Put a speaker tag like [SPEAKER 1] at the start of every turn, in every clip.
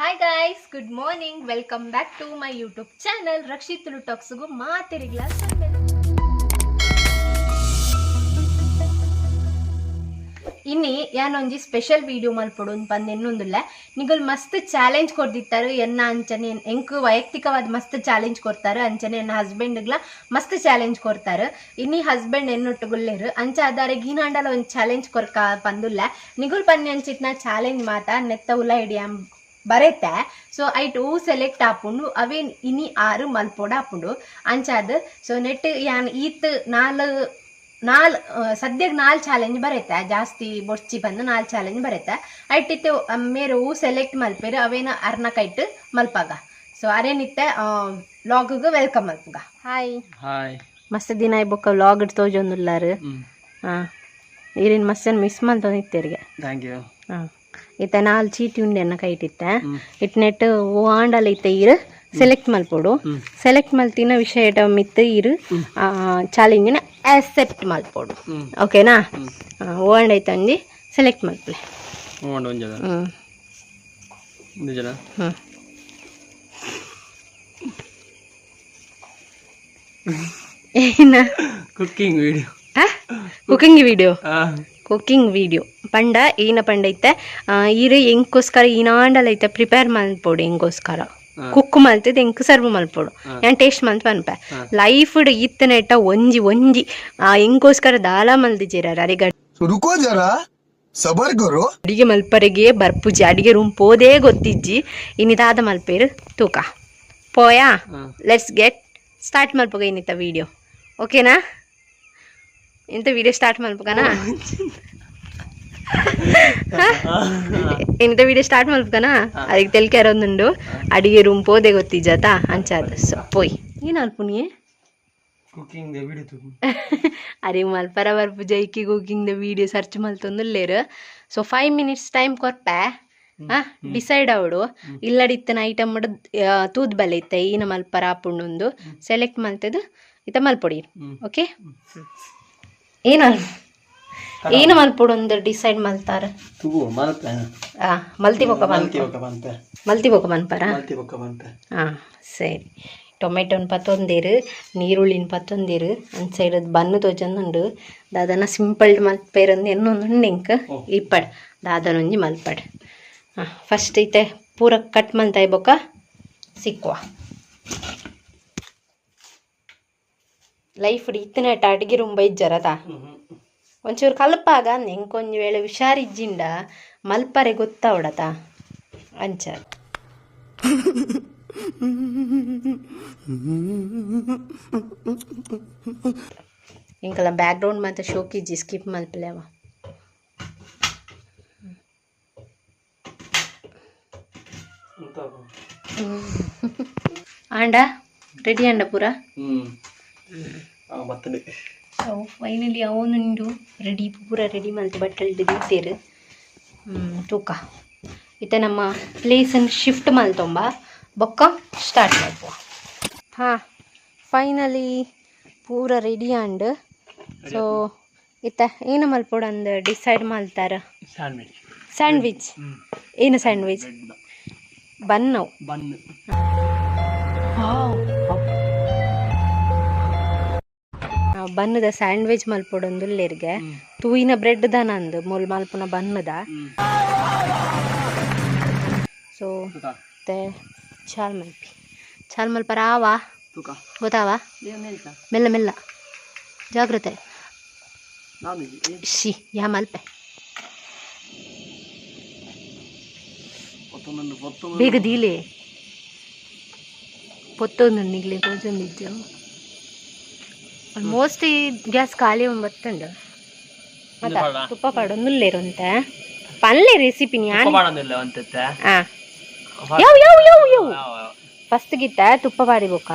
[SPEAKER 1] Hi guys, good morning, welcome back to my YouTube channel Rakshit Tulu ಟಾಕ್ಸ್ಗು ಮಾತೆರಿಗ್ಲ. ಇನ್ನಿ ಯಾನೊಂಜಿ ಸ್ಪೆಷಲ್ ವಿಡಿಯೋ ಮಲ್ಪೊಡು ಪಂದ್ ಎನ್ನೊಂದುಲ್ಲ. ನಿಗುಲ್ ಮಸ್ತ್ ಚಾಲೆಂಜ್ ಕೊರ್ದಿತ್ತಾರೆ ಎನ್ನ. ಅಂಚನೆ ಎಂಕ್ ವೈಯಕ್ತಿಕವಾದ ಮಸ್ತ್ ಚಾಲೆಂಜ್ ಕೊರ್ತಾರೆ. ಅಂಚನೆ ಎನ್ನ ಹಸ್ಬೆಂಡ್ಗ್ಲ ಮಸ್ತ್ ಚಾಲೆಂಜ್ ಕೊರ್ತಾರೆ. ಇನ್ನಿ ಹಸ್ಬೆಂಡ್ ಎನ್ನೊಟ್ಟುಗುಲ್ಲೇರು. ಅಂಚ ಅದಾರೆ ಗೀನಾಂಡಲ ಒಂಜಿ ಚಾಲೆಂಜ್ ಕೊರ್ಕ ಪಂದುಲ್ಲ. ನಿಗುಲ್ ಪನ್ನಿ ಅಂಚಿತ್ನ ಚಾಲೆಂಜ್ ಮಾತ ನೆತ್ತ ಉಲ ಹಿಡಿಯ ಬರೆತೆ. ಸೊ ಐಟ್ ಹೂ ಸೆಲೆಕ್ಟ್ ಆಪುಂಡು, ಅವೇನ್ ಇನಿ ಆರು ಮಲ್ಪೊಡು ಆಪುಂಡು ಅಂಚಾದ್. ಸೊ ನೆಟ್ ಯಾನ್ ಈತ್ ನಾಲ್ ನಾಲ್ ಸದ್ಯಗ್ ನಾಲ್ ಚಾಲೆಂಜ್ ಬರೆತೆ. ಜಾಸ್ತಿ ಬೊರ್ಚಿ ಬಂದು ನಾಲ್ ಚಾಲೆಂಜ್ ಬರೆತೆ. ಐಟ್ ಇತ್ತೆ ಮೇರ್ ಹೂ ಸೆಲೆಕ್ಟ್ ಮಲ್ಪೆರ್, ಅವೇನ ಅರ್ನ ಕೈಟ್ ಮಲ್ಪಾಗ. ಸೊ ಅರೇನಿತ್ತೆ ವ್ಲಾಗ್ welcome ಮಲ್ಪುಗ. ಹಾಯ್.
[SPEAKER 2] ಹಾಯ್.
[SPEAKER 1] ಮಸ್ತ್ ದಿನ ಬೊಕ್ಕ ವ್ಲಾಗ್ ತೋಜೊಂದುಲ್ಲಾರು. ಹಾ, ಈರಿನ್ ಮಸ್ತ್ ಮಿಸ್ ಮಲ್ತೊಂದಿತ್ತೆರಿಗೆ.
[SPEAKER 2] Thank you.
[SPEAKER 1] ಹಾಂ, ಇತ್ತೆ ನಾಲ್ ಚೀಟಿ ಉಂಡೆ ಎನ್ನ ಕೈಟಿತ್ತೆ. ಇಟ್ ನೆಟ್ ಓ ಆಂಡಲ ಇತ್ತೆ ಈರ್ ಸೆಲೆಕ್ಟ್ ಮಲ್ಪೊಡು. ಸೆಲೆಕ್ಟ್ ಮಲ್ತಿನ ವಿಷಯ ಮಿತ್ತು ಈರ್ ಚಾಲೆಂಜಿನ ಆಕ್ಸೆಪ್ಟ್ ಮಲ್ಪೊಡು. ಓಕೆನಾ? ಓ ಆಂಡ ಐತೆ ಒಂಜಿ ಸೆಲೆಕ್ಟ್ ಮಲ್ಪಲೆ.
[SPEAKER 2] ಉಂಡು ಒಂಜದ. ನಿಜನ?
[SPEAKER 1] ಹ್ಞೂ. ಏನ?
[SPEAKER 2] Cooking video.
[SPEAKER 1] Cooking video? Cooking video ಪಂಡ ಏನ ಪಂಡ ಇತ್ತೆ ಈರ್ ಎಂಕೋಸ್ಕರ ಈನಾಂಡಲ ಐತೆ ಪ್ರಿಪೇರ್ ಮಲ್ಪೊಡು. ಎಂಕೋಸ್ಕರ ಕುಕ್ ಮಲ್ತದ ಎಂಕ್ ಸರ್ವ್ ಮಲ್ಪೊಡು. ಯಾನ್ ಟೇಸ್ಟ್ ಮಲ್ತ್ ಪನ್ಪೆ. ಲೈಫ್ ಇತ್ತನೆಟ್ಟ ಒಂಜಿ ಒಂಜಿ ಎಂಕೋಸ್ಕರ ದಾಲ ಮಲ್ದಿಜೆರ್ ಅರೆಗ್.
[SPEAKER 3] तो रुको जरा, सबर करो.
[SPEAKER 1] ಅಡಿಗೆ ಮಲ್ಪರೆಗೆ ಬರ್ಪುಜಿ, ಅಡಿಗೆ ರೂಮ್ ಪೋದೇ ಗೊತ್ತಿಜ್ಜಿ. ಇನಿ ದಾದ ಮಲ್ಪೇರು ತೂಕ ಪೋಯಾ. Let's get start ಮಲ್ಪುಗ ಇನ್ನಿತ್ತ ವಿಡಿಯೋ, ಓಕೆನಾ? ಇಂತ ವಿಡಿಯೋ ಸ್ಟಾರ್ಟ್ ಮಲ್ಪುಗನಾ? ಇಂತ ವಿಡಿಯೋ ಸ್ಟಾರ್ಟ್ ಮಲ್ಪುಗನಾ? ಅದಕ್ಕೆ ತೆಲ್ಕೆರೊಂದುಂಡು. ಅಡಿಗೆ ರೂಮ್ ಪೋದೆ ಗೊತ್ತಿಜ್ಜಾತ ಅಂಚಾದ. ಸೊ ಪೋಯ್, ಏನು ಅಲ್ಪುನಿಯೇ?
[SPEAKER 2] Cooking the video.
[SPEAKER 1] ಅರೆ ಮಲ್ಪರ ಬರ್ಪುಜ ಇಕ್ಕಿ ಕುಕಿಂಗ್ the video search ಮಲ್ತೊಂದುಲ್ಲೇರು. So 5 minutes time ಕೊರ್ಪೆ. Decide ಅವಡು. ಇಲ್ಲಡಿತ್ತಿನ ಐಟಮ್ ತೂದ್ ಬಲೆ ಇತ್ತೆ ಈನ ಮಲ್ಪರ ಆಪುಂಡುಂದು ಸೆಲೆಕ್ಟ್ ಮಲ್ತದು ಇತ್ತ ಮಲ್ಪೊಡಿ. ಓಕೆ, ಏನ ಏನು ಮಲ್ಪೊಡು ಒಂದು ಡಿಸೈಡ್ ಮಲ್ತಾರ.
[SPEAKER 2] ತೂ ಮಲ್ಪೆ.
[SPEAKER 1] ಮಲ್ತಿ ಬೊಕ್ಕ.
[SPEAKER 2] ಮಲ್ತಿ ಬೊಕ್ಕ ಪನ್ಪೆ.
[SPEAKER 1] ಮಲ್ತಿ ಬೊಕ್ಕ ಮನ್ಪರ.
[SPEAKER 2] ಮಲ್ತಿ ಬೊಕ್ಕ ಪನ್ಪೆ.
[SPEAKER 1] ಹಾಂ, ಸರಿ. ಟೊಮೆಟೊನ್ ಪತ್ತೊಂದೇರು, ನೀರುಳ್ಳಿನ ಪತ್ತೊಂದೇರು. ಅಂಚ ಸೈಡ್ ಬನ್ನು ತೋಜೊಂದುಂಡು. ದಾದನ ಸಿಂಪಲ್ ಮಲ್ಪೇರಂದು ಎನ್ನೊಂದುಂಡು ಎಂಕ್. ಇಪ್ಪಡ್ ದಾದನೊಂಜಿ ಮಲ್ಪಡ್. ಹಾಂ, ಫಸ್ಟ್ ಇತ್ತೆ ಪೂರ ಕಟ್ ಮಲ್ತಾಯಿ ಬೊಕ್ಕ ಸಿಕ್ಕುವ. ಲೈಫ್ ಇತ್ತಿನಟ್ಟ ಅಡಿಗೆ ರೂಮ್ ಇಜ್ಜರತ. ಒಂಚೂರು ಕಲ್ಪಾಗ ಎಂಕೊಂಜಿ ವೇಳೆ ಹುಷಾರಿಜ್ಜಿಂಡ ಮಲ್ಪರೆ ಗೊತ್ತಾವಡತ ಅಂಚ. ಇಂಕಲ ಬ್ಯಾಕ್ಗ್ರೌಂಡ್ ಮಾತ ಶೋಕಿಜ್ಜಿ, ಸ್ಕಿಪ್ ಮಲ್ಪಲೇವ. ಆಂಡ, ರೆಡಿ ಅಂಡ ಪೂರ?
[SPEAKER 2] ಬತ್ತನೆ.
[SPEAKER 1] ಅವು ಫೈನಲಿ ಅವನುಂಡು ರೆಡಿ. ಪೂರ ರೆಡಿ ಮಲ್ತ್ ಬಟ್ಟಲ್ಡ್ ದೀತೆರ್. ತೂಕ, ಇತ್ತೆ ನಮ್ಮ ಪ್ಲೇಸನ್ನು ಶಿಫ್ಟ್ ಮಲ್ತೊಂಬ, ಬೊಕ್ಕ ಸ್ಟಾರ್ಟ್ ಮಲ್ಪುವ. ಹಾಂ, ಫೈನಲಿ ಪೂರ ರೆಡಿ ಆಂಡ್. ಸೊ ಇತ್ತ ಏನು ಮಲ್ಪೊಡು ಅಂದ್ ಡಿಸೈಡ್ ಮಲ್ತಾರ.
[SPEAKER 2] ಸ್ಯಾಂಡ್ವಿಚ್.
[SPEAKER 1] ಸ್ಯಾಂಡ್ವಿಚ್? ಏನು ಸ್ಯಾಂಡ್ವಿಚ್? ಬನ್ನು?
[SPEAKER 2] ಬನ್.
[SPEAKER 1] ಬನ್ನದ ಸ್ಯಾಂಡ್ವಿಚ್ ಮಲ್ಪೊಡೊಂದುಲ್ಲೆರ್ಗೆ. ತೂಯಿನ ಬ್ರೆಡ್ ದಾನ ಅಂದು ಮೂಲು ಮಲ್ಪುನ ಬನ್ನದ. ಸೊ ಮತ್ತೆ ಚಾಲ್ ಮಲ್ಪಿ, ಚಾಲ್ ಮಲ್ಪರ ಆವಾ?
[SPEAKER 2] ತೂಕ.
[SPEAKER 1] ಗೊತ್ತಾವಾ? ಮೆಲ್ಲ ಮೆಲ್ಲ, ಜಾಗ್ರತೆ. She ಯಾ ಮಲ್ಪೆ. ಬೇಗ ದೀಲೆ, ಪೊತ್ತೊಂದು ನಿಗ್ಲೆ ತೋಜೊಂದಿಜ್ಜ. ಆಲ್ಮೋಸ್ಟ್ ಈ ಗ್ಯಾಸ್ ಖಾಲಿ ಬತ್ತುಂಡು. ಅತ್ತ, ತುಪ್ಪ ಪಾಡೊಂದುಲ್ಲೇರುಂತೆ. ಪನ್ಲೆ ರೆಸಿಪಿ ಯಾನ್. ಹಾಂ, ಯಾವ ಯಾವ ಯಾವ ಯಾವ? ಫಸ್ಟ್ ಗಿತ್ತ ತುಪ್ಪ ಪಾಡಿ ಬೊಕ್ಕ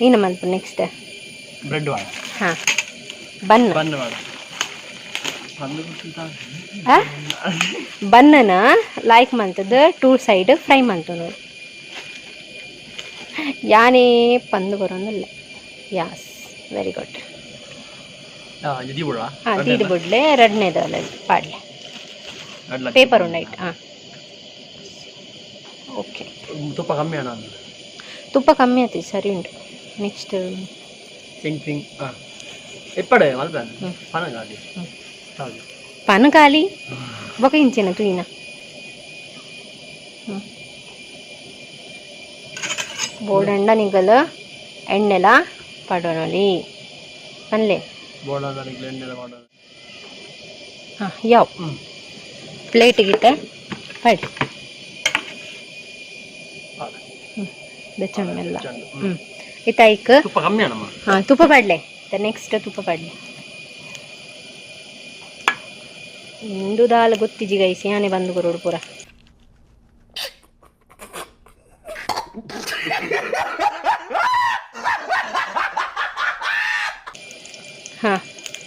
[SPEAKER 1] ನೀನು ಮಲ್ಪ ನೆಕ್ಸ್ಟ್.
[SPEAKER 2] ಬ್ರೆಡ್.
[SPEAKER 1] ಹಾಂ, ಬನ್.
[SPEAKER 2] ಬನ್.
[SPEAKER 1] ಬನ್ನನ ಲೈಕ್ ಮಲ್ತದ ಟೂ ಸೈಡ್ ಫ್ರೈ ಮಲ್ತನು. ಯಾನೇ ಪಂದು ಬರೋದಿಲ್ಲ. Yes, very good. ಹಾಂ, ದೀಡ್ ಬುಡ್ಲೆ. ರಡ್ನೇದ ಪಾಡ್ಲೆ. ಪೇಪರ್ ಉಂಡೈಟ್. ಹಾಂ. ಓಕೆ.
[SPEAKER 2] ತುಪ್ಪ ಕಮ್ಮಿ ಅಣ್ಣ.
[SPEAKER 1] ತುಪ್ಪ ಕಮ್ಮಿ ಆಯ್ತು, ಸರಿ ಉಂಟು. ನೆಕ್ಸ್ಟ್
[SPEAKER 2] ತಿಂಗ್ ತಿಂಗ್ ಹಾಂ ಇಪ್ಪಡೆ ಮಲ್ಪ ಪನಗಾಲಿ.
[SPEAKER 1] ಪನಕಾಲಿ ಬೊಕ ಇಂಚಿನ ತೂಯಿನ ಬೋಡಂಡ ನಿಗಲ ಎಣ್ಣೆಲ ಪಡೋನೊಲಿ ಪನ್ಲೆ.
[SPEAKER 2] ಬೋಡಂಡ ನಿಗಲ ಎಣ್ಣೆಲ ಪಾಡೋಣ.
[SPEAKER 1] ಹಾಂ, ಯಾವ ಪ್ಲೇಟ್ ಗಿಟ್ಟ ಪಡಿ ಬೆಚ್ಚಣ್ಮೆಲ್ಲ. ಹ್ಞೂ, ಇತ್ತ ಐಕ್
[SPEAKER 2] ತುಪ್ಪ ಕಮ್ಮಿ ಅಣ್ಣಮ್ಮ.
[SPEAKER 1] ಹಾಂ, ತುಪ್ಪ ಪಡ್ಲೆ. ನೆಕ್ಸ್ಟ್ ತುಪ್ಪ ಪಡ್ಲೆ. ಇಂದು ದಾಲ್ ಗೊತ್ತಿಜಿ ಗೈಸ್, ಯಾನೆ ಬಂದು ಕೊರೋಡು ಪೂರ. ಹಾಂ,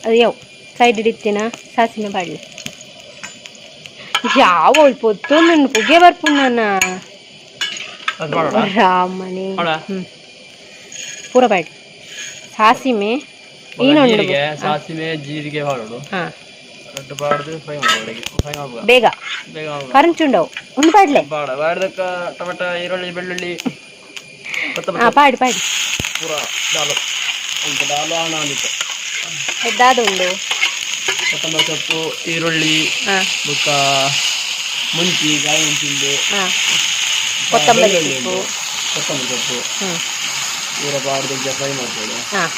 [SPEAKER 1] ಅದು ಯಾವ ಸೈಡ್ ಹಿಡಿತೀನ ಸಾಸಿನ ಬಾಡ್ಲೆ. ಯಾವ ಪೊತ್ತೊಂದು ಪುಗೆ ಬರ್ಪುಂಡು.
[SPEAKER 2] ಅದು ಮಾಡೋಣ.
[SPEAKER 1] ರಾಮನೇ.
[SPEAKER 2] ಮಾಡೋಣ.
[SPEAKER 1] ಹ್ಞೂ, ಪೂರ ಬಾಡ್ಲಿ ಸಾಸಿಮೆ ಏನೊಂಡು.
[SPEAKER 2] ಜೀರಿಗೆ, ಸಾಸಿವೆ, ಜೀರಿಗೆ ಮಾಡೋಡು.
[SPEAKER 1] ಹಾಂ.
[SPEAKER 2] ರಡ್ಡು ಬಾಡ್ದು ಫ್ರೈ ಮಾಡೋಡು, ಫ್ರೈ ಮಾಡುವ.
[SPEAKER 1] ಬೇಗ.
[SPEAKER 2] ಬೇಗ ಮಾಡುವ.
[SPEAKER 1] ಕರಂಚುಂಡವು ಒಂದು ಬಾಡ್ಲೆ.
[SPEAKER 2] ಬಾಡ ಬಾಡ್ದಕ್ಕ ಟೊಮೆಟೊ, ಈರುಳ್ಳಿ, ಬೆಳ್ಳುಳ್ಳಿ, ಕೊತ್ತಂಬರಿ.
[SPEAKER 1] ಹಾಂ, ಪಾಡಿ ಪಾಡಿ.
[SPEAKER 2] ಪೂರ ಡಾಲು ಉಂಟು, ಡಾಲು ಹಣ ಅಂದಿತ್ತು.
[SPEAKER 1] ದಾದ ಉಂಡು?
[SPEAKER 2] ಕೊತ್ತಂಬರಿ ಸೊಪ್ಪು, ಈರುಳ್ಳಿ,
[SPEAKER 1] ಹಾಂ.
[SPEAKER 2] ಬೊಕ್ಕ ಮುಂಚಿ, ಕಾಯಿ ಮುಂಚಿಂದು.
[SPEAKER 1] ಹಾಂ, ಕೊತ್ತಂಬರಿ
[SPEAKER 2] ಬೆಳ್ಳುಳ್ಳಿ
[SPEAKER 1] ಸೊಪ್ಪು.
[SPEAKER 2] ಉಂಟು, ಕೊತ್ತಂಬರಿ ಸೊಪ್ಪು.
[SPEAKER 1] ಹ್ಞೂ.
[SPEAKER 2] ಪೂರ ಬಾಡ್ದು ಫ್ರೈ ಮಾಡ್ಬೋದು.
[SPEAKER 1] ಹಾಂ.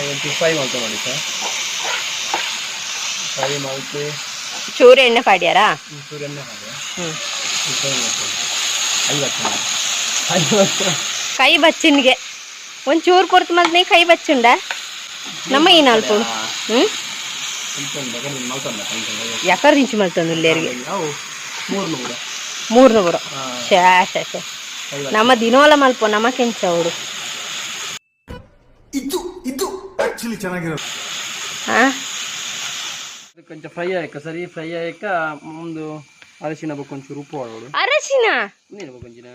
[SPEAKER 2] ಒಂಚೂರು ಫ್ರೈ ಮಾಡ್ತಾ ಮಾಡಿ ಸರ್, ಫ್ರೈ ಮಾಡ್ತು.
[SPEAKER 1] ಚೂರು ಎಣ್ಣೆ ಪಾಡ್ಯಾರಾ?
[SPEAKER 2] ಒಂಚೂರು ಎಣ್ಣೆ ಹಾಕಿ.
[SPEAKER 1] ಹ್ಞೂ.
[SPEAKER 2] ಫ್ರೈ ಮಾಡ್ಬೋದು. 50 50.
[SPEAKER 1] ಕೈ ಬಚ್ಚಿನ್ಗೆ ಒಂಚೂರು ಪೊರ್ತು ಮಲ್ತನೆ ಕೈ ಬಚ್ಚುಂಡ ನಮ್ಮ ಈ ನಾಲ್ಕು. ಹ್ಞೂ. ಯಾಕರ್ ದಿಂಚು ಮಲ್ತೊಂದು ಉಲ್ಲೇರಿಗೆ?
[SPEAKER 2] 300.
[SPEAKER 1] 300. ಶೇ ಶೇ ಶೇ, ನಮ್ಮ ದಿನೋಲ ಮಲ್ಪ ನಮ್ಮ ಕೆಂಚ ಅವಡು.
[SPEAKER 3] ಇದು ಇದು ಆಕ್ಚುಲಿ ಚೆನ್ನಾಗಿರೋದು.
[SPEAKER 1] ಹಾಂ.
[SPEAKER 2] ಕೊಂಚ ಫ್ರೈ ಆಯ್ಕ, ಸರಿ ಫ್ರೈ ಆಯ್ಕ. ಒಂದು ಅರಿಶಿನ ಬೊಕ್ಕ ಒಂಚೂರು ಉಪ್ಪು ಮಾಡೋಡು.
[SPEAKER 1] ಅರಶಿನ.
[SPEAKER 2] ನೀನು ಕೊಂಚಿನ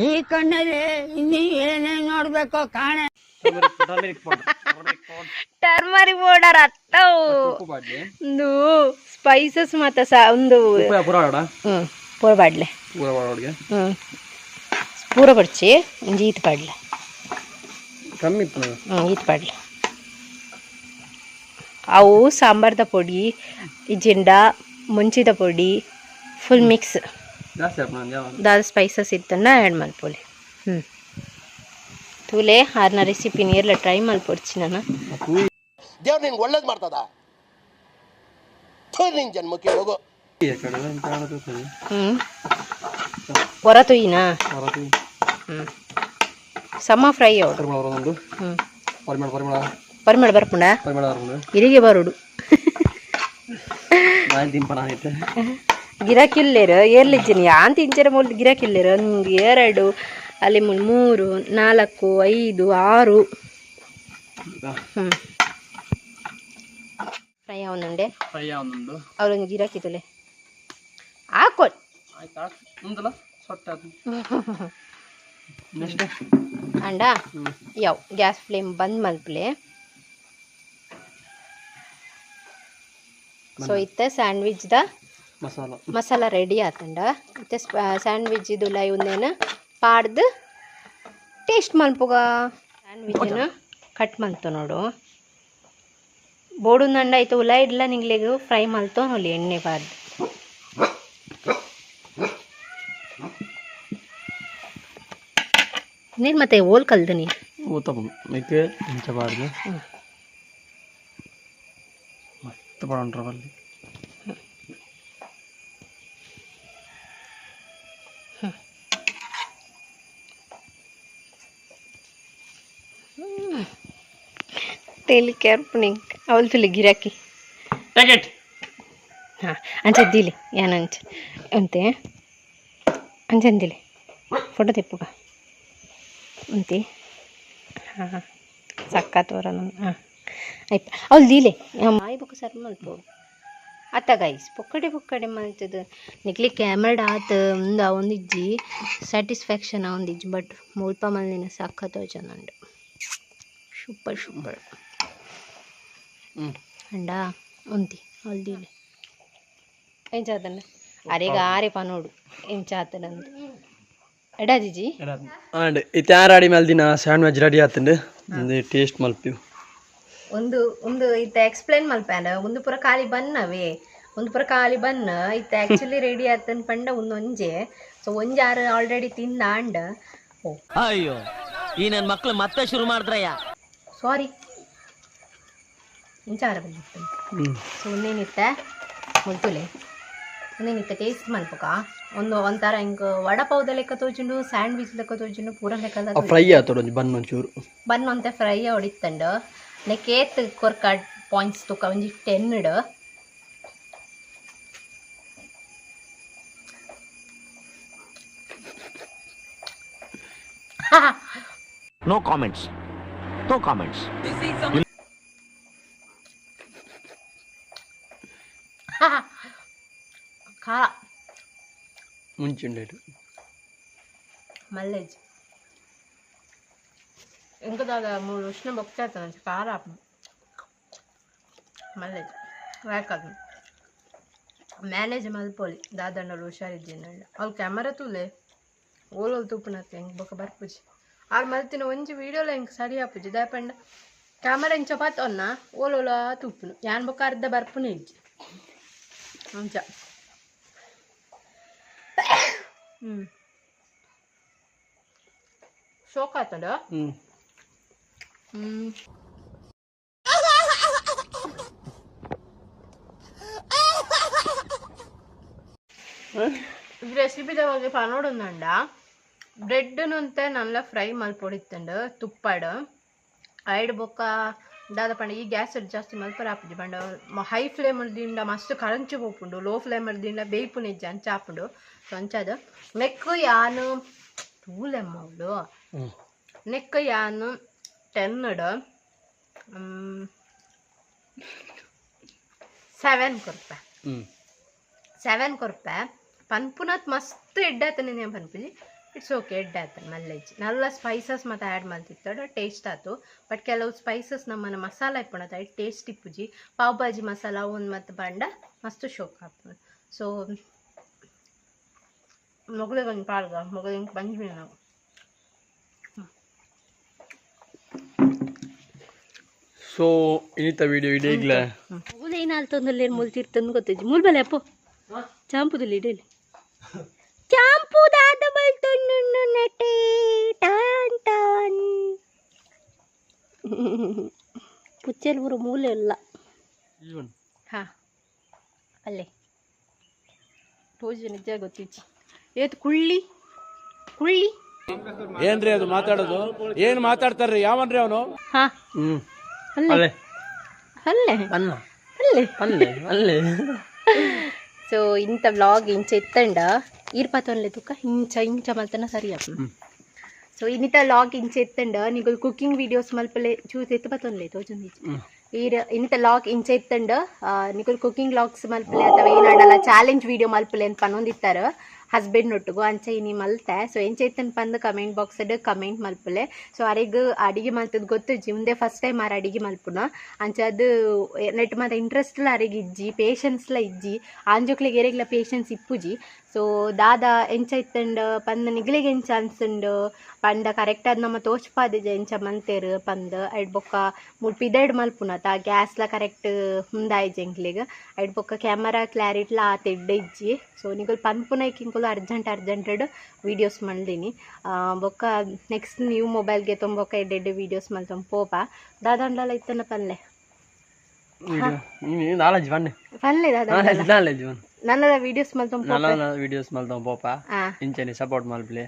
[SPEAKER 4] ಈ ಕಣ್ಣಲ್ಲಿ ಇನ್ನೀ ಏನೇನ್ ನೋಡ್ಬೇಕೋ ಕಾಣೆ.
[SPEAKER 2] Turmeric powder, turmeric powder.
[SPEAKER 1] Turmeric powder ಅತ್ತವು.
[SPEAKER 2] ಉಪ್ಪು ಬಾಡ್ಲಿ.
[SPEAKER 1] ಒಂದು ಸ್ಪೈಸಸ್ ಮಾತ ಸಹ ಒಂದು.
[SPEAKER 2] ಉಪ್ಪು ಪೂರ ಆಡ.
[SPEAKER 1] ಹ್ಞೂ, ಪೂರ ಬಾಡ್ಲೆ.
[SPEAKER 2] ಪೂರ ಮಾಡೋಡಿಗೆ.
[SPEAKER 1] ಹ್ಞೂ, ಪೂರ ಬಡ್ಚಿ ಒಂಜಿ ಈತ್ ಪಾಡ್ಲೆ.
[SPEAKER 2] ಕಮ್ಮಿ ಇತ್ತು.
[SPEAKER 1] ಹ್ಞೂ, ಈತ್ ಪಾಡ್ಲೆ. ಅವು ಸಾಂಬಾರ್ದ ಪೊಡಿ ಇಜ್ಜಿಂಡ ಮುಂಚಿದ ಪೊಡಿ ಫುಲ್ ಮಿಕ್ಸ್.
[SPEAKER 2] ಜಾಸ್ತಿ ಹಾಕೋಣ ಯಾವ.
[SPEAKER 1] ದಾದ ಸ್ಪೈಸಸ್ ಇತ್ತಂಡ ಆ್ಯಡ್ ಮಲ್ಪೊಲಿ. ಹ್ಞೂ, ತೂಲೆ ಆರ್ನ ರೆಸಿಪಿ ನೇರ್ಲ ಟ್ರೈ ಮಲ್ಪೊಡ್ಚಿ ನಾನು.
[SPEAKER 5] ದೇವ್ರು ನಿನ್ಗೆ ಒಳ್ಳೇದು ಮಾಡ್ತದ, ಥು, ನಿನ್ ಜನ್ಮಕ್ಕೆ ಹೋಗು.
[SPEAKER 1] ಹ್ಞೂ, ಹೊರ ತುಯ್ಯಿನಾ? ಹ್ಞೂ, ಸಮ ಫ್ರೈ ಅವಡು.
[SPEAKER 2] ಒಂದು.
[SPEAKER 1] ಹ್ಞೂ.
[SPEAKER 2] ಪರಿಮಳ, ಪರಿಮಳ.
[SPEAKER 1] ಪರಿಮಳ ಬರ್ಪುಂಡ.
[SPEAKER 2] ಪರಿಮಳ ಬರ್ಪುಂಡು.
[SPEAKER 1] ಇರಿಗೆ ಬರುಡು.
[SPEAKER 2] ನಾನು ತಿಂಪನ ಐತೆ.
[SPEAKER 1] ಗಿರಾಕಿಲ್ಲೇರು ಏರ್ಲಿಜ್ಜಿನಿ ಯಾನ್ ತಿಂಚರ ಮೂಲ್ ಗಿರಾಕಿಲ್ಲೇರು. ಒಂದು, ಎರಡು, ಅಲ್ಲಿ ಮೂರು, ಮೂರು, ನಾಲ್ಕು, ಐದು, ಆರು. ಹ್ಞೂ, ಫ್ರೈ ಅವನುಂಡೆ.
[SPEAKER 2] ಫ್ರೈ ಒಂದೊಂದು.
[SPEAKER 1] ಅವರೊಂದು ಗಿರಾಕಿ ತುಲೆ ಹಾಕೋ.
[SPEAKER 2] ಆಯ್ತಾ? ಉಂದಲ್ಲ ಸೊಟ್ಟ ಆತು. ನೆಕ್ಸ್ಟ್.
[SPEAKER 1] ಅಂಡ ಯಾವ ಗ್ಯಾಸ್ ಫ್ಲೇಮ್ ಬಂದ್ ಮಲ್ಪಲೆ. ಸೊ ಇತ್ತೆ ಸ್ಯಾಂಡ್ವಿಚ್ದ
[SPEAKER 2] ಮಸಾಲ.
[SPEAKER 1] ಮಸಾಲ ರೆಡಿ ಆತಂಡ. ಇತ್ತೆ ಸ್ಯಾಂಡ್ವಿಚ್ ಇದುಲ ಒಂದೇನು ಪಾಡ್ದು ಟೇಸ್ಟ್ ಮಲ್ಪುಗ. ಸ್ಯಾಂಡ್ವಿಚ್ನ ಕಟ್ ಮಲ್ತು ನೋಡು. ಬೋಡು ನಂಡ ಆಯ್ತು ಉಲ ಇಡ್ಲ ನಿಂಗ್ಲೆಗ್ ಫ್ರೈ ಮಲ್ತೋ ನೋಡಿ ಎಣ್ಣೆ ಬಾರ್ದು. ನೀನು ಮತ್ತೆ ಓಲ್ ಕಲ್ದು ನೀ?
[SPEAKER 2] ಊತಪ್ಪ ಮೇಕೆ ಇಂಚ ಬಾರ್ದು. ಮಸ್ತ್ ಪಡೋಣ್ರ ಅಲ್ಲಿ.
[SPEAKER 1] ತೇಲಿಕೆ ಅರ್ಪಣೆ ಅವಳು ತುಲಿ ಗಿರಾಕಿ.
[SPEAKER 2] Take it.
[SPEAKER 1] ಹಾಂ, ಅಂಚ ದಿಲಿ ಏನಂಚ ಅಂತೆ ಅಂಚಂದಿಲಿ ಫೋಟೋ ತೆಪ್ಪುಗ ಅಂತಿ. ಹಾಂ, ಸಕ್ಕತ್ ವರ. ಹಾಂ, ಆಯ್ತು, ಅವಳು ದೀಲೆ ಮಾಯಿ ಬೊಕ್ಕ ಸರ್ ಮಲ್ಪು ಅತ್ತ. ಗೈಸ್, ಪೊಕ್ಕಡೆ ಪೊಕ್ಕಡೆ ಮಲ್ತದ ನಿಕ್ಲಿ ಕ್ಯಾಮ್ರಾಡ್ ಆತ ಒಂದು ಒಂದಿಜ್ಜಿ ಸ್ಯಾಟಿಸ್ಫ್ಯಾಕ್ಷನ್ ಒಂದಿಜ್ಜಿ. ಬಟ್ ಮುಲ್ಪ ಮಲ್ದಿನ ಸಖತ್ ಚೆಂದ, ಸೂಪರ್ ಸೂಪರ್.
[SPEAKER 2] ಹ್ಞೂ.
[SPEAKER 1] ಅಂಡ ಉಂತಿ ಅವಳು ದೀಲೆ ಎಂಚಾತಂಡ ಅರೆಗ ಆರೆ ಪನೋಡು ಎಂಚಾತನಂದು. ಎಡಾಜಿಜಿ
[SPEAKER 2] ಆಂಡ್ ಇತ್ತೆ ರೆಡಿ ಮಲ್ದಿನ ಸ್ಯಾಂಡ್ವಿಚ್ ರೆಡಿ ಆತಂಡು ಒಂದು ಟೇಸ್ಟ್ ಮಲ್ಪಿವು.
[SPEAKER 1] ಒಂದು ಒಂದು ಇತ್ತೆ ಎಕ್ಸ್ಪ್ಲೇನ್ ಮಲ್ಪ್ಯಾನ ಒಂದು ಪೂರ ಖಾಲಿ ಬನ್ನವೇ ಒಂದು ಪೂರ ಖಾಲಿ ಬನ್ನ ಇತ್ತೆ ಆಕ್ಚುಲಿ ರೆಡಿ ಆತನ್ ಪಂಡ ಒಂದು ಒಂಜೆ ಸೊ ಒಂಜಿ ಆರು ಆಲ್ರೆಡಿ ತಿಂದ ಅಂಡ್ ಓ
[SPEAKER 6] ಅಯ್ಯೋ, ಈ ನನ್ ಮಕ್ಳು ಮತ್ತೆ ಶುರು ಮಾಡಿದ್ರಯ್ಯ.
[SPEAKER 1] ಸಾರಿ, ಇಂಚಾರ ಬಂದಿತ್ತು. ಸೊ ಒಂದೇನಿತ್ತೆ ಮುಲ್ತುಲೆ ಒಂದೇನಿತ್ತೆ ಟೇಸ್ಟ್ ಮಲ್ಪಕ ಒಂದು ಒಂಥರ ಹಿಂಗೆ ವಡಪಾವ್ದ ಲೆಕ್ಕ ತೋಜುಂಡು, ಸ್ಯಾಂಡ್ವಿಚ್ ಲೆಕ್ಕ ತೋಜುಂಡು, ಪೂರ ಲೆಕ್ಕ.
[SPEAKER 2] ಫ್ರೈ ಆತೋಡು ಒಂಜಿ ಬನ್ ಒಂಚೂರು.
[SPEAKER 1] ಬನ್ ಒಂತೆ ಫ್ರೈ ಹೊಡಿತಂಡು. ನೆಕ್ ಏತ್ ಕೊರ್ಕ ಪಾಯಿಂಟ್ಸ್ ತುಕ? ಒಂಜಿ 10 ಇಡು.
[SPEAKER 6] No comments, no comments.
[SPEAKER 1] ಖಾರ.
[SPEAKER 2] ಮುಂಚೆ
[SPEAKER 1] ಮಲ್ಲೇಜ್ ಇಂಕದಾದ ಮೂರು ಉಷ್ಣ ಬೊಕ್ತಾ ಇರ್ತದೆ, ಖಾರ ಮಲ್ಲೇಜ್ ಯಾಕದು ಮ್ಯಾನೇಜ್ ಮಲ್ಪೊಲಿ ದಾದಂಡಲು ಹುಷಾರಿದ್ದೀನಿ. ಅವ್ಳು ಕ್ಯಾಮರಾ ತೂಲೆ ಓಲೋಲ್ ತೂಪುನತ್ತೆ ಹೆಂಗೆ ಬೊಕ ಬರ್ಪುಜಿ. ಆರು ಮಲ್ತಿನ ಒಂಜಿ ವೀಡಿಯೋಲ ಹೆಂಗೆ ಸರಿ ಆಪುಜಿ. ದಾಯಪಂಡ ಕ್ಯಾಮರಾ ಇಂಚ ಪಾತೊನ್ನ ಓಲೋಲ ತೂಪುನು ಯಾನ್ ಬೊಕ ಅರ್ಧ ಬರ್ಪುನು ಇಜ್ಜಿ ಅಂಚ. ಶೋಕ್ ಆತಂಡ. ರೆಸಿಪಿದ ಬಗ್ಗೆ ಪನೋಡುಂದಂಡ ಬ್ರೆಡ್ ಅಂತೆ ನಲ್ಲ ಫ್ರೈ ಮಲ್ಪೊಡಿತ್ತಂಡು ತುಪ್ಪಡು ಐಡ್ ಬೊಕ್ಕ ದಾದ ಪಂಡ ಈ ಗ್ಯಾಸ್ ಜಾಸ್ತಿ ಮಲ್ಪರ ಆಪುಜಿ ಪಂಡ ಹೈ ಫ್ಲೇಮ್ ದಿಂಡ ಮಸ್ತ್ ಕರಂಚು ಪೋಪುಂಡು, ಲೋ ಫ್ಲೇಮ್ ದಿಂಡ ಬೇಯ್ಪುನ ಇಜ್ಜಿ ಅಂಚ ಆಪುಂಡು. ಸೊ ಅಂಚಾದ ನೆಕ್ ಯಾನು ತೂಲೆಮ್ಮ ಅವಳು ನೆಕ್ ಯಾನು 10 7 ಕೊರ್ಪೆ. 7 ಕೊರ್ಪೆ ಪನ್ಪುನತ್ ಮಸ್ತ್ ಎಡ್ಡಾತನೆ name ಪನ್ಪುಜಿ. It's okay, ಎಡ್ಡಾತನೆ ಮಲ್ಲೆಜ್ಜಿ. Nalla spices ಮತ್ತು ಆ್ಯಡ್ ಮಲ್ತಿತ್ತಡ ಟೇಸ್ಟ್ ಆತು. ಬಟ್ ಕೆಲವು ಸ್ಪೈಸಸ್ ನಮ್ಮನ ಮಸಾಲ ಇಪ್ಪುನತ ಐಟ್ ಟೇಸ್ಟ್ ಇಪ್ಪುಜಿ. ಪಾವ್ ಭಾಜಿ ಮಸಾಲ ಒಂದು ಮತ್ತು ಪಂಡ ಮಸ್ತ್ ಶೋಕ್ ಆಪುಂಡು. ಸೊ ಮೊಗಲಿಗೆ ಒಂದು ಪಾಡ್ಗ ಮೊಗಲಿಗೆ ಬಂದ್ವಿ ನಾವು.
[SPEAKER 2] ಸೊ ಇನ್ನಿತ ವಿಡಿಯೋ ಇಡೀಗ್ಲ
[SPEAKER 1] ಏನಾಲ್ತೊಂದು ಮುಲ್ತಿರ್ತಂದು ಗೊತ್ತಿಜ್ಜಿ. ಮೂಲ್ ಬಲೆ ಅಪ್ಪು ಚಾಂಪುದಲ್ಲಿ ಇಡಲಿ ಚಾಂಪು ದಾದ ಬಲ್ತೊಂಡು ನೆಟೆ ಟಾನ್ ಟಾನ್ ಪುಚ್ಚಲ್ ಪೂರ ಮೂಲೆ ಇಲ್ಲ. ಹಾ ಅಲ್ಲೇ ತೋಜು ನಿಜ ಗೊತ್ತಿಜ್ಜಿ. ಏತ್ ಕುಳ್ಳಿ ಕುಳ್ಳಿ.
[SPEAKER 7] ಏನ್ರಿ ಅದು ಮಾತಾಡೋದು? ಏನ್ ಮಾತಾಡ್ತಾರ್ರಿ? ಯಾವನ್ರಿ ಅವನು?
[SPEAKER 1] ಹಾ ಅಲ್ಲೇ ಅಲ್ಲೇ
[SPEAKER 2] ಅನ್ನ
[SPEAKER 1] ಅಲ್ಲೇ
[SPEAKER 2] ಅಲ್ಲೇ ಅಲ್ಲೇ.
[SPEAKER 1] ಸೊ ಇಂಥ ವ್ಲಾಗ್ ಇಂಚ ಇತ್ತಂಡ ಈರ್ ಪಾತೊನ್ಲೆ ತುಕ್ಕ ಇಂಚ ಇಂಚ ಮಲ್ತನ ಸರಿ ಆಪುಂಡು. ಸೊ ಇನ್ನಿತ ಲಾಗ್ ಇಂಚ ಇತ್ತಂಡ ನಿಗುಲ್ ಕುಕಿಂಗ್ ವೀಡಿಯೋಸ್ ಮಲ್ಪಲೆ ಚೂಸ್ ಎತ್ತು ಪತ್ತೊನ್ಲೆ ತೋಜೊಂದಿಜ್ಜಿ. ಈರ್ ಇನ್ನಿತ ಲಾಗ್ ಇಂಚ ಇತ್ತಂಡ ನಿಗುಲ್ ಕುಕಿಂಗ್ ಲಾಗ್ಸ್ ಮಲ್ಪಲೆ ಅಥವಾ ಏನಾಡಲ್ಲ ಚಾಲೆಂಜ್ ವೀಡಿಯೋ ಮಲ್ಪಲೆ ಅಂತ ಪನೊಂದಿತ್ತಾರೆ ಹಸ್ಬೆಂಡ್ ಒಟ್ಟುಗು ಅಂಚ ಇನಿ ಮಲ್ತೆ. ಸೊ ಎಂಚ ಇತ್ತನ್ ಪಂದ್ ಕಮೆಂಟ್ ಬಾಕ್ಸ್ ಕಮೆಂಟ್ ಮಲ್ಪಲೆ. ಸೊ ಅರೆಗ್ ಅಡಿಗೆ ಮಲ್ತದ್ ಗೊತ್ತಿಜ್ಜಿ. ಮುಂದೆ ಫಸ್ಟ್ ಟೈಮ್ ಆರ್ ಅಡಿಗೆ ಮಲ್ಪುನ. ಅಂಚ ಅದು ನೆಟ್ ಮಾತ ಇಂಟ್ರೆಸ್ಟ್ಲ ಅರೆಗ್ ಇಜ್ಜಿ, ಪೇಷನ್ಸ್ಲ ಇಜ್ಜಿ. ಆಂಜೋಕ್ಲೆಗ್ ಎರೆಗ್ಲ ಪೇಷನ್ಸ್ ಇಪ್ಪುಜಿ. ಸೊ ದಾದ ಎಂಚ ಇತ್ತಂಡ ಪಂದ್ ನಿಗ್ಲೆಗ್ ಎಂಚ ಅನ್ಸಂಡು ಪಂಡ ಕರೆಕ್ಟ್ ಆದ್ ನಮ್ಮ ತೋಚ್ಪಾದಿಜ ಎಂಚ ಮಂತೇರು ಪಂದ್ ಐಡ್ ಬೊಕ್ಕ ಮುಲ್ಪ ಪಿದೆಡ್ ಮಲ್ಪುನತ ಗ್ಯಾಸ್ಲ ಕರೆಕ್ಟ್ ಮುಂದಾಯ್ಜಿ ಎಂಕ್ಲೆಗ್. ಐಡ್ ಬೊಕ್ಕ ಕ್ಯಾಮರಾ ಕ್ಲಾರಿಟ್ಲ ಆತ್ ಎಡ್ಡೆ ಇಜ್ಜಿ. ಸೊ ನಿಗುಲ್ ಪನ್ಪುನೈಕ್ ಇಂಕುಲು ಅರ್ಜೆಂಟ್ ಅರ್ಜೆಂಟೆಡ್ ವೀಡಿಯೋಸ್ ಮಲ್ದಿನಿ. ಬೊಕ್ಕ ನೆಕ್ಸ್ಟ್ ನ್ಯೂ ಮೊಬೈಲ್ಗೆ ತೊಂಬೊಕ್ಕ ಎಡ್ಡೆ ಎಡ್ಡೆ ವೀಡಿಯೋಸ್ ಮಲ್ತೊಂದು ಪೋಪ. ದಾದಂಡಲ ಇತ್ತನ ಪನ್ಲೆ.
[SPEAKER 2] ನಾಲೆಜ್ ಬನ್ನಿ.
[SPEAKER 1] ಪನ್ಲೆ ದಾದ.
[SPEAKER 2] ನಾಲೆಜ್ ಬನ್ನಿ.
[SPEAKER 1] ನನ್ನದ ವೀಡಿಯೋಸ್ ಮಲ್ತೊಂದು ಪೋಪ.
[SPEAKER 2] ನಲ್ಲ ವೀಡಿಯೋಸ್ ಮಲ್ತೊಂದು ಪೋಪ. ಇಂಚನೆ ಸಪೋರ್ಟ್ ಮಲ್ಪಲೆ.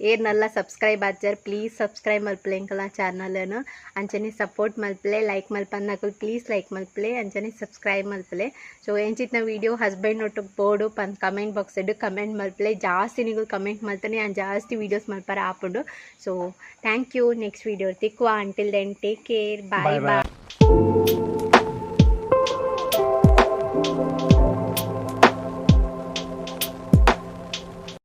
[SPEAKER 1] ಏರ್ ನಲ್ಲ ಸಬ್ಸ್ಕ್ರೈಬ್ ಆಚಾರ್ ಪ್ಲೀಸ್ ಸಬ್ಸ್ಕ್ರೈಬ್ ಮಲ್ಪಲೆ ಎಂಕಲ ಚಾನಲ್ನು. ಅಂಚನೆ ಸಪೋರ್ಟ್ ಮಲ್ಪಲೆ. ಲೈಕ್ ಮಲ್ಪನ್ನಕುಲು ಪ್ಲೀಸ್ ಲೈಕ್ ಮಲ್ಪಲೆ, ಅಂಚನೆ ಸಬ್ಸ್ಕ್ರೈಬ್ ಮಲ್ಪಲೆ. ಸೊ ಎಂಚಿತ್ನ ವೀಡಿಯೋ ಹಸ್ಬೆಂಡ್ ಒಟ್ಟುಗ್ ಬೋಡು ಪನ್ ಕಮೆಂಟ್ ಬಾಕ್ಸ್ ಕಮೆಂಟ್ ಮಲ್ಪಲೆ. ಜಾಸ್ತಿ ನಿಗುಲು ಕಮೆಂಟ್ ಮಲ್ತನೆ ಆ್ಯಂಡ್ ಜಾಸ್ತಿ ವೀಡಿಯೋಸ್ ಮಲ್ಪರ ಆಪುಂಡು. So thank you. Next video ತಿಕ್ವಾ. Until then take care, bye bye.